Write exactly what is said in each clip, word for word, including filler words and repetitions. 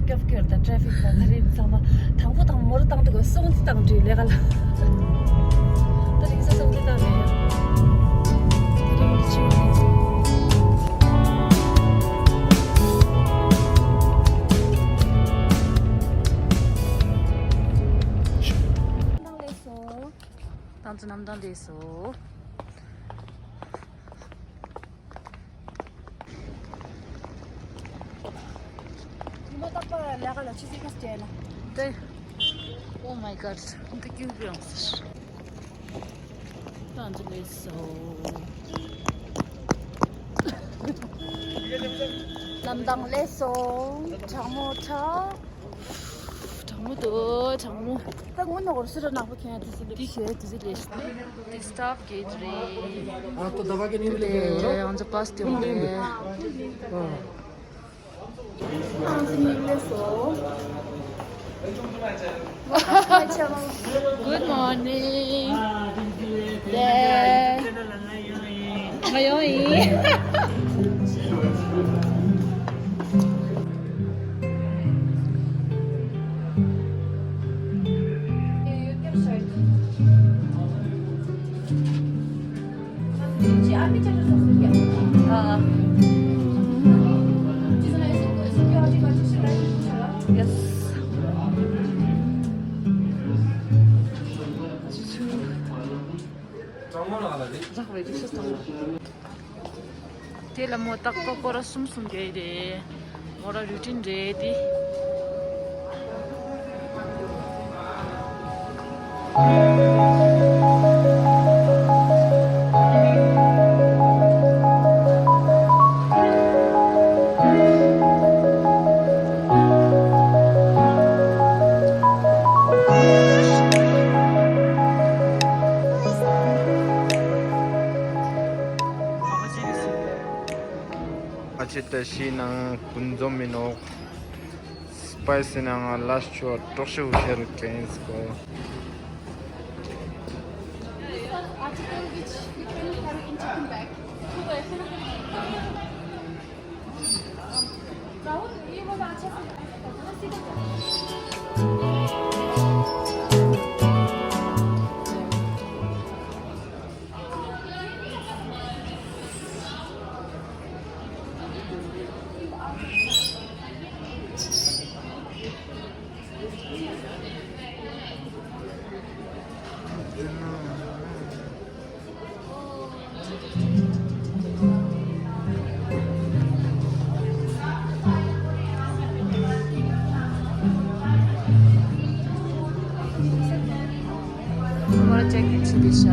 སྐྱོབ་སྐྱོར་དང་ཊེ་ཕིག་དང་ད་རེས་ཚང་མ་དང་པོ་དང་མོ་རུ་བཏང་འདུག་སོང་ཙི་བཏང་འདུག་ལས་ཀ་ལ། ད་རིང་ས་སོང་ཙི་བཏང་ནས་ད་རིང་འདི་ཆུ་བ་ནས་སོང་། ཏང་ཙུའུ་གནམ་ཐང་ལས་སོ། ཉི་མ་རྟག་པར་ལས་ཀ་ལ་ཆུ་ཚོད་ཁ་ཤས་ལ། ཏེ། Oh my god. འདི་ཀྱུ་བི་ཡོང་ཟེར། ཏང་ཙུའུ་ལས་སོ། གནམ་ཐང་ལས་སོ། གྲང་མོ་གྲང་། གྲང་མོ་འདུག་གྲང་མོ། ད་ངོ་ནོར་སུ་ར་ནག་པོ་ཁྱེད་དུ་སུ་ལ་དེ་ཤེས་དུ་སུ་ལས། དེ་སི་ཊཱཕ་གེ་ཊི་རེད། ཨ་ཏོ་ད་བ་གེ་ནི་ལེ་ཏེ་ཨང་ཙི་པཱ་སི་ཏེ་ཡོང་རེད། ཨ་ཙི་ནི་ལེ་སོ། Good morning. ཏེ། ང་ཡོང་ཡིན། དེ་ལ་མོ་རྟག་པར་སྐོར་ར་གསུམ་གསུམ་རྒྱག་གི་རེད། མོ་ར་རུ་ཊིན་རེད་དེ། ཨ་ཅེ་ད་ཤི་ནང་ཀུན་འཛོམས་མི་ནོག་སི་པའི་སི་ནང་ལ་ཤོ་དྲོག་ཤོ་ཤེར་ཀེན་སི་ཀོ། Article which, which one you carry in chicken bag? Rahul, ये वाला अच्छा से थोड़ा सीधा कर। མོ་ར་ཅེག་ཨིན་བྱེད་དེ་ཤག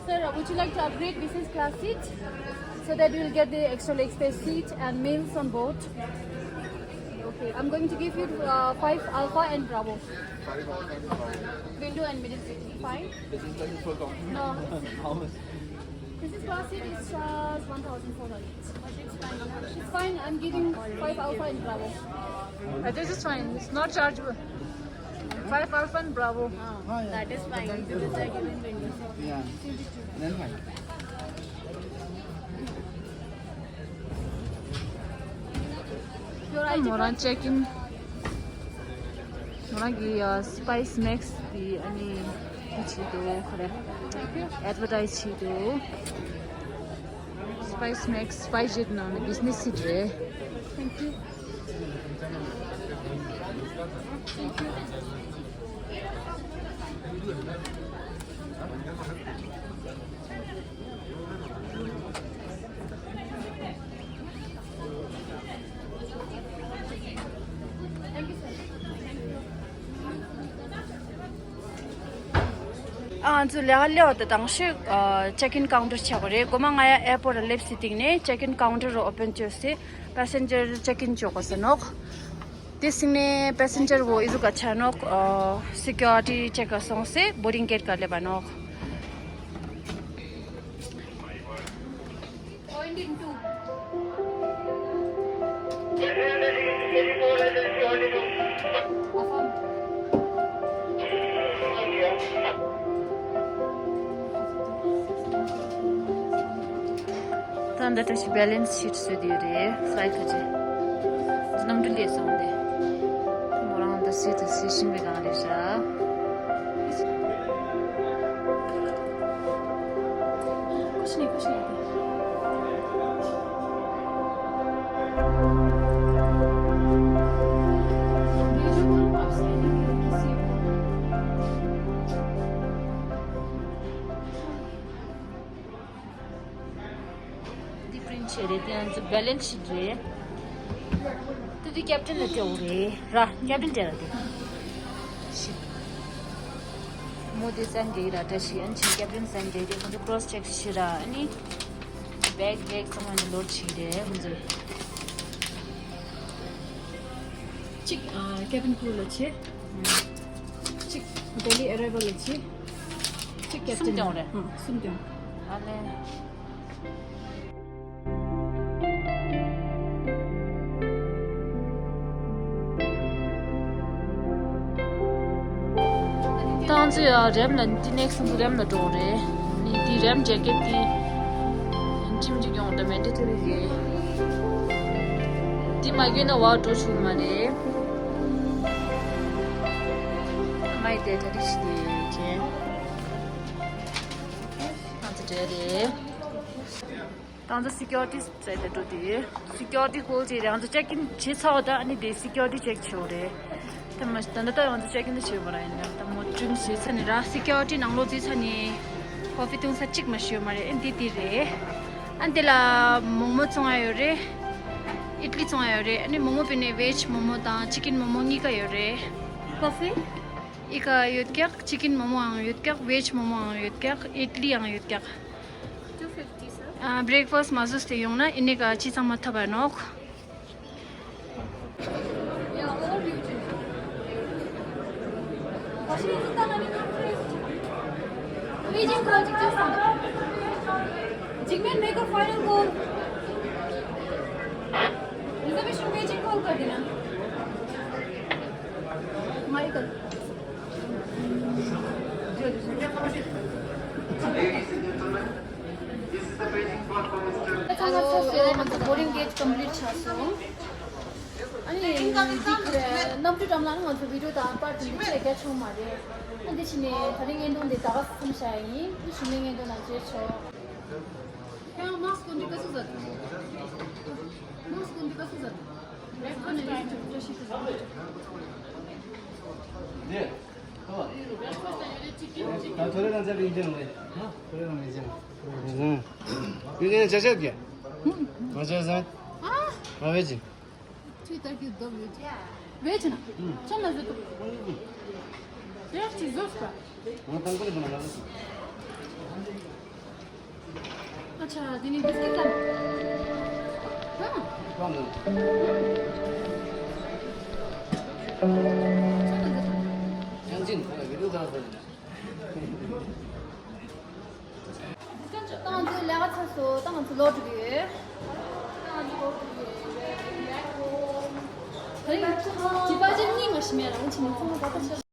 Sir, would you like to upgrade business class seat so that you will get the extra leg space seat and meals on board? Okay, I'm going to give you uh, five Alpha and Bravo. Window and middle seat, fine? Business class is full comfortable. No. How much? Business class seat is uh, one thousand four hundred. But it's fine. It's fine. I'm giving five Alpha and Bravo. Uh, this is fine. It's not chargeable. Five Alpha and Bravo. Ah, that is fine. This is like even window. Yeah. Then fine. Your I D card. མོ་རང་ཅེག་ཨིན། མོ་རང་གི་ཨ་སི་པའི་སི་མེག་སི་དེ་ཨ་ནི་དེ་བྱེད་འདུག་ཁོ་རེ་ཨེ་ཌི་ཝར་ཊའིཛ་བྱེད་འདུག་སི་པའི་སི་མེག་སི་སི་པའི་ཇེཊ་ནང་ནས་བི་ཛི་ནེ་སི་སི་ཊི་རེད། Thank you. Thank you. ཨ་ང་ཚོ་ལས་ཀ་སླེབས་པ་དང་ཤོས་ཅེག་ཨིན་ཀའུན་ཊར་ཆགས་པ་རེད། སྒོ་མ་ང་ཡ་ཨེར་པོར་ཊ་ལ་སླེབས་སི་སྟེང་ནས་ཅེག་ཨིན་ཀའུན་ཊར་ཨོ་པན་བྱས་སེ་པེ་སེན་ཇར་ཅེག་ཨིན་བྱེད་དགོས་ས་ནོག་དེ་སྟེང་ནས་པེ་སེན་ཇར་བོ་ཨི་ཟུག་ག་ཆ་ནོག་སི་ཀུ་རི་ཊི་ཅེག་ག་སོང་སེ་བོར་ཌིང་གེཊ་ག་སླེབས་པ་ནོག Into. ད་འདི་འདྲ་ཞིག་བེ་ལེན་སི་ཤིཊ་བཟོས་དེ་རེད། ཧྥ་ལའི་ཁ་ཅིག་གནམ་གྲུ་ལས་སོང་སྟེ། མོ་རང་འདི་སི་ཏུ་སི་ཤིང་བའི་སྒང་རེད་ཤག་འདི་པི་རིན་ཊི་བྱས་རེད། དེ་ང་ཚོ་བེ་ལེན་སི་ཤིཊ་རེད། དེ་དུས་ཀེབ་ཊན་ལ་སྤྲད་དགོས་རེད་ར། ཀེབ་ཊན་སྤྲད་ར་དེ། ཤིཊ། མོ་དེ་སན་རྒྱག་གི་ར་བཀྲ་ཤིས། ཨ་ནི་ཆེན་ཀེབ་ཊན་སན་རྒྱག་གི་རེད། ཁོང་ཚོ་ཀྲོ་སི་ཅེག་བྱེད་ར། ཨ་ནི་བེག་བེག་ཚང་མ་ནི་ལོཌ་བྱེད་ཀྱི་རེད་ཁོང་ཚོས། གཅིག་ཨ་ཀེ་བིན་ཀུ་རུ་ལ་བྱེད། གཅིག་ལྡི་ལི་ཨེ་རའི་ཝལ་ལ་བྱེད། གཅིག་ཀེབ་ཊན། གསུམ་སྟོན་རེད། ཨ་གསུམ་སྟོན། ཨ་ལེ། ཏང་ཙི་ཡ་རེམ་ལ་འདི་ནེག་སི་འདི་རེམ་ལ་འགྲོ་རེད། ནི་འདི་རེམ་ཇེ་ཀེ་ཊི་འདི་ཁྲིམས་གཅིག་ཡོང་ད་མེན་ཌེ་ཊོ་རི་རེད། འདི་མ་གྱོན་ན་བ་འགྲོ་ཆོག་མ་རེད། མའི་དེ་ད་རིགས་ཤིག་དེ་ཁྱེད་ཏང་ཙི་འདྲ་རེད། ང་ཚོ་སི་ཀུ་རི་ཊི་སའིཌ་ལ་འགྲོ་དུས། སི་ཀུ་རི་ཊི་ཧོལ་ཅིག་རེད། ང་ཚོ་ཅེག་ཨིན་བྱས་ཚར་བ་དང་ཨ་ནི་དེ་སི་ཀུ་རི་ཊི་ཅེག་བྱེད་དགོས་རེད། ད་མ་ད་ལྟ་ད་ང་ཚོ་ཅེག་ཨིན་ད་བྱས་པ་ར། ཡིན་ན་ད་མོ་ཊི་རིང་བྱས་ཚར་ནས་ར། སི་ཀུ་རི་ཊི་ནང་ལོགས་འཛུལ་ཚར་ནས་ཀོ་ཕི་འཐུང་ས་གཅིག་མ་ཞུ་མ་རེད། ཨ་འདི་འདི་རེད། ཨ་འདི་ལ་མོག་མོག་བཙོང་ཡ་ཡོད་རེད། ཨིཌ་ལི་བཙོང་ཡ་ཡོད་རེད། ཨ་ནི་མོག་མོག་པས་ནས་བེཇ་མོག་མོག་དང་ཅི་ཀིན་མོག་མོག་གཉིས་ཀ་ཡོད་རེད། ཀོ་ཕི། ཨི་ཀ་ཡོད་ཀྱག་ཅི་ཀིན་མོག་མོག་ཡང་ཡོད་ཀྱག་བེཇ་མོག་མོག་ཡང་ཡོད་ཀྱག་ཨིཌ་ལི་ཡང་ཡོད་ཀྱག Two fifty, sir. ཨ། བྷི་རེག་ཕ་སི་མ་བཟོས་ཏེ་ཡོང་ན་ཨི་ནི་ག་ཅི་ཚང་མ་ཐོབ་པ་ནོག Waiting call, just jigman, make a final call. Reservation waiting call कर देना। Michael। ང་ཚོ་བྷོ་ཌིང་གེཊ་ཀམ་པི་ལིཊ་ཆགས་སོང་། ཨ་ནི་འདི་གནམ་གྲུ་འགྲམ་ལ་ང་ཚོ་བི་ཌིའོ་དང་པར་དེ་འདྲ་ཆེ་རྒྱ་ཆུང་མ་རེད། ཨ་འདི་ཕྱིན་ནས་ད་རིང་བརྙན་ཐུང་འདི་ད་ག་ཙམ་བཞག་ཡིན། ཨ་ཞུ་མའི་བརྙན་ཐུང་ནང་མཇལ་ཆོག་ཁྱེད་རང་མཱ་སི་ཀོ་འདི་ག་ཚོད་ཟ། མཱ་སི་ཀོ་འདི་ག་ཚོད་ཟ། ད་ཐོ་རེ་རང་ཚ་བི་ཡིན་ཅང་རེད། ཐོ་རེ་རང་ཡིན་ཅང་། ཡིན་ཅང་ཅ་ཅ་གི། ང་ཅ་ཟ། ང་བེ་ཅི། ཁྱོད་ལྟར་གྱི་རྡོ་བེ་ཅི། བེ་ཅི་ན། ཁྱོད་ལ་བཟོ་ཐུབ། དེ་ཡག་ཅིག་བཟོས་པ། ང་དང་པོ་ལ་དང་ལ་བཟོས། ཨ་ཆ་དེ་ནི་བིས་ཀིཊ་ལ། ཧ། ཁོང་ནི། ཁྱོད་ལ་བཟོ་ཐུབ། ཡང་ཅིན་ཁོང་ལ་བི་ཌིའོ་ཁ་ལ་བཟོས་ན། ཏང་ཚོའི་ལས་ཀ་ཚར་སོང་། ཏང་ཚོ་ལོག་འགྲོ་གི་ཡོད། ཏང་ཚོ་ལོག་འགྲོ་གི་ཡོད། ད་རིང་ཅི་པ་ཅི་གཉིས་མ་ཤི་མེད་རང་ཕྱིན་ནས་ཚང་མ་ད་ལྟ་ཆགས།